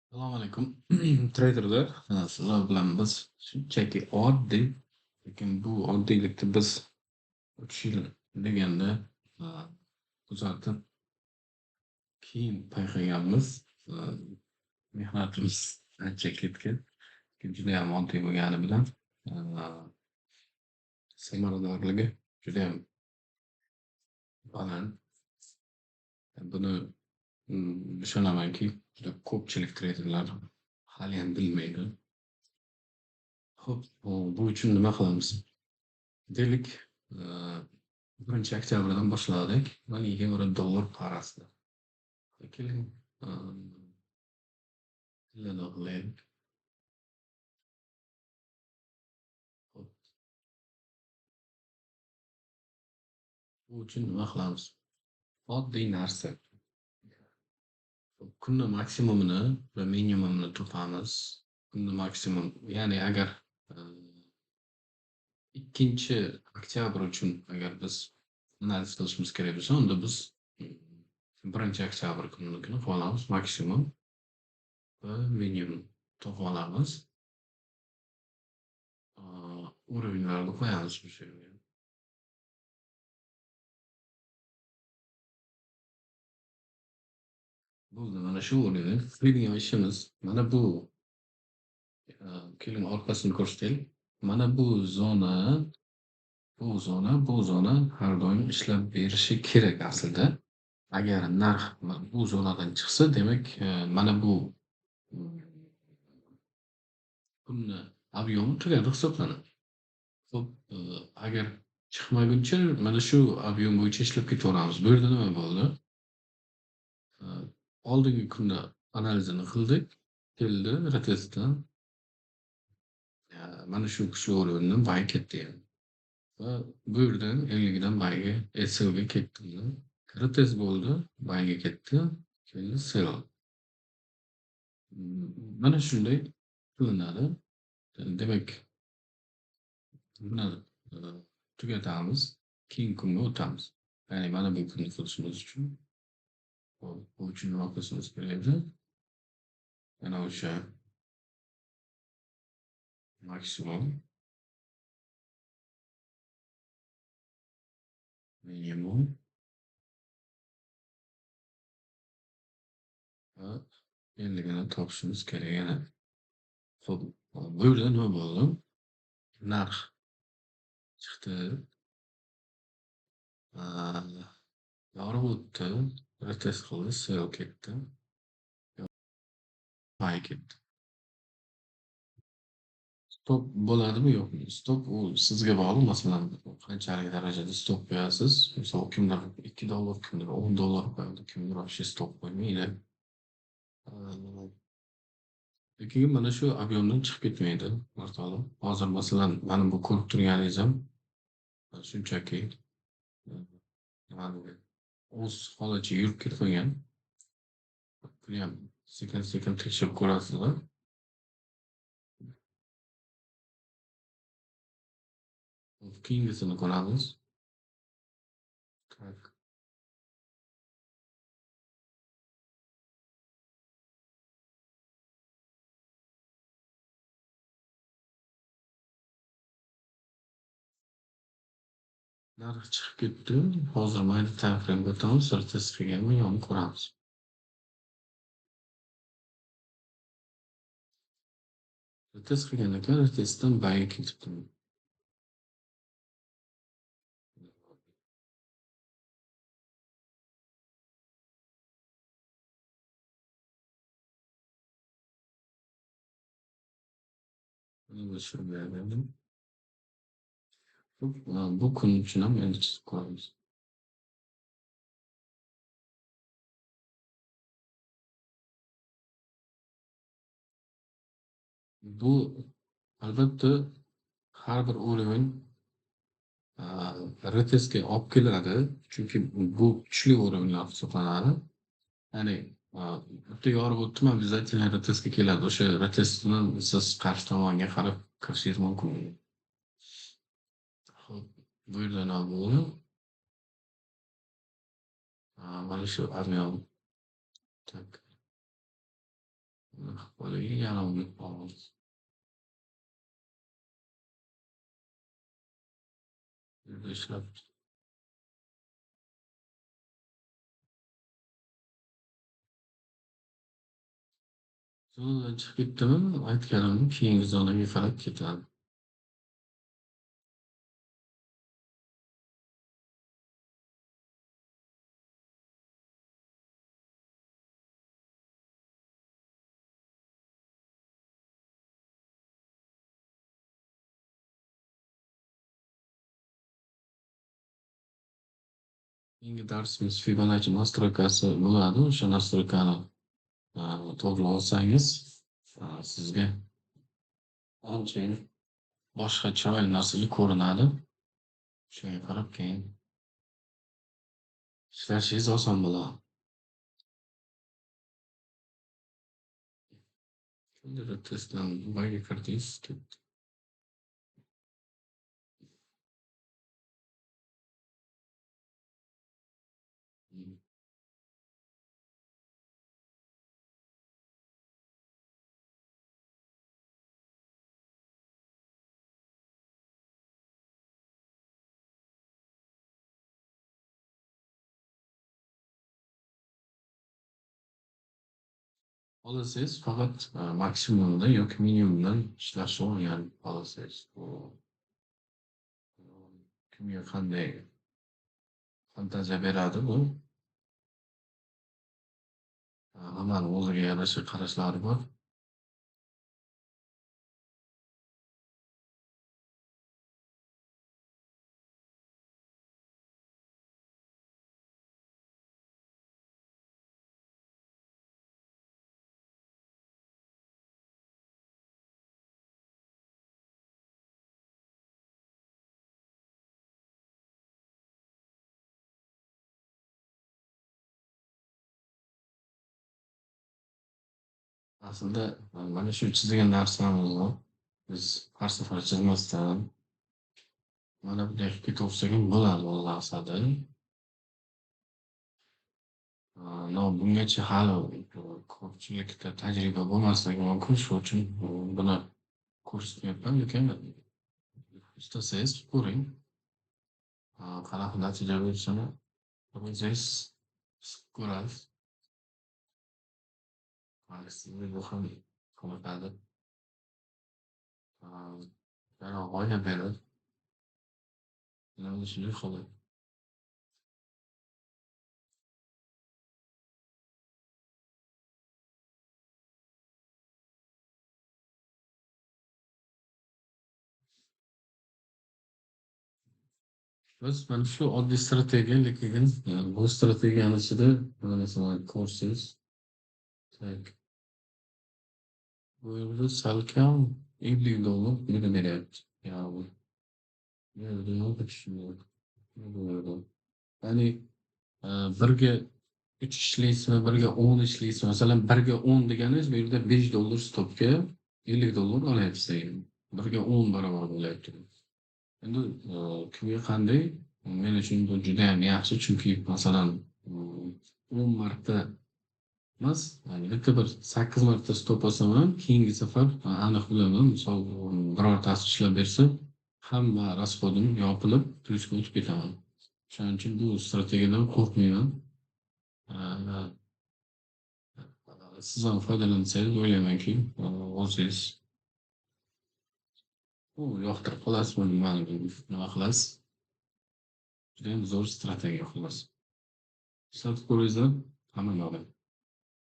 Assalomu alaykum. Treyderlar, sizlar bilan biz shunchaki oddiy, lekin bu oddiylikni biz 3 yil deganda kuzatib, keyin payqaganmiz. Mehnatimiz ancha ketgan. Lekin juda ham oddiy bo'lgani bilan samaradorligi juda ham baland. Buni ishonamanki, juda ko'pchilik treyderlar hali ham bilmaydi. Xo'p, bu uchun nima qilamiz? Deylik, 1-oktyabrdan boshladik. Mana yevro dollar parasida. Keling, tilini qilaylik. Xo'p. Bu uchun nima qilamiz? Oddiy narsa. Kunni maksimumini va minimumini topamiz. Kunni maksimum, ya'ni agar 2-oktyabr uchun agar biz analiz qilishimiz kerak bo'lsa, unda biz 1-oktyabr kunini qilib olamiz maksimum va minimum topib olamiz. Уровеньlarni qo'yamiz o'sha yerga. Bo'ldi, mana shu o'rinda qiladigan ishimiz mana bu. Keling, orqasini ko'rsataylik. Mana bu zona, bu zona, bu zona har doim ishlab berishi kerak aslida. Agar narx bu zonadan chiqsa, demak, mana bu kunni obyomi tugadi hisoblanadi. Xo'p, agar chiqmaguncha mana shu obyom bo'yicha ishlab ketaveramiz. Bu yerda nima bo'ldi? Oldingi kunda analizini qildik, keldi retestdan. Mana shu kuchli o'rindan buy ketdi yani. Va bu yerdan 50dan buyga, SLga ketdi. Retest bo'ldi, buyga ketdi, keldi sell. Mana shunday qilinadi. Demak, buni tugatamiz, keyingi kunga o'tamiz. Ya'ni mana bu kunni qilishimiz uchun bu uchun nima qilishimiz kerak edi? Yana o'sha maksimum, minimum va endigina topishimiz kerak yana. Xo'p, bu yerda nima bo'ldi? Narx chiqdi, yorib o'tdi, retest qildi, sell ketdi, buy ketdi. Stop bo'ladimi yo'qmi? Stop u sizga bog'liq. Masalan, qanchalik darajada stop qo'yasiz? Misol, kimdir 2 dollar, kimdir 10 dollar qo'yadi, kimdir вообще stop qo'ymaydi. Lekin mana shu obyomdan chiqib ketmaydi, o'rtoqlar. Hozir masalan, mana bu ko'rib turganingiz ham shunchaki nima deydi, o'z holicha yurib ketmagan. Buni ham sekin-sekin tekshirib ko'rasizlar. Keyingisini ko'ramiz. Tak. Narx chiqib ketdi. Hozir mayda time frame o'tamiz, retest qilganmi yo'qmi ko'ramiz. Retest qilgan ekan, retestdan buyga ketibdi. Bu kun uchun ham endi chizib ko'ramiz. Bu albatta har bir уровень retestga olib keladi, chunki bu kuchli уровеньlar hisoblanadi. Ya'ni bitta yorib o'tdimi, обязательно retestga keladi. O'sha retestni siz qarshi tomonga qarab kirishingiz mumkin. Xo'p, bu yerda nima bo'ldi? Mana shu ob'yom. Tak. Yana uni olamiz. Ishlab zonadan chiqib ketdimi, aytganimni keyingi zonaga qarab ketadi. Keyingi darsimiz Fibonacci nastroykasi bo'ladi. O'sha nastroykani to'g'ri olsangiz, sizga ancha boshqa chiroyli narsalar ko'rinadi. Shunga qarab keyin ishlashingiz oson bo'ladi. Shunda testdan boyga kirdingiz, ketdi. Xohlasangiz faqat maksimumda yoki minimumdan ishlashni o'rganib xohlasangiz, bu kimga qanday fantaziya beradi bu. Hammani o'ziga yarasha qarashlari bor. Aslida mana shu chizgan narsamizni biz har safar chizmasdan mana bunday qilib ketaversak ham bo'ladi o'z maqsadi. No, bungacha hali ko'pchilikda tajriba bo'lmasligi mumkin, shu uchun buni ko'rsatmayapman, lekin istasangiz ko'ring. Qanaqa natija berishini o'zingiz ko'rasiz. Sizni bu ham qanaqadir yana g'oya beradi. Mana shunday holat. Biz mana shu oddiy strategiya, lekin bu strategiyani ichida masalan ko'rsangiz, tak bu yerda salkam $50 buni beryapti. Ya'ni bu yerda. Ya'ni 1ga 3 ishlaysizmi, 1ga 10 ishlaysizmi? Masalan, 1ga 10 deganingiz bu yerda $5 stopga $50 olyapsiz. 1ga 10 barobar bo'lyapti. Endi kimga qanday? Men uchun bu juda ham yaxshi, chunki masalan 10 marta emas, ya'ni bitta bir 8 marta stop olsam ham keyingi safar aniq bilaman, misol birortasi ishlab bersa, hamma rasxodim yopilib, plyusga o'tib ketaman. Shuning uchun bu strategiyadan qo'rqmayman. Siz ham foydalansangiz o'ylaymanki, o'zingiz yoqtirib qolasiz, nima qilasiz? Juda ham zo'r strategiya xullas. Ishlatib ko'ringizlar, hamma yo'q.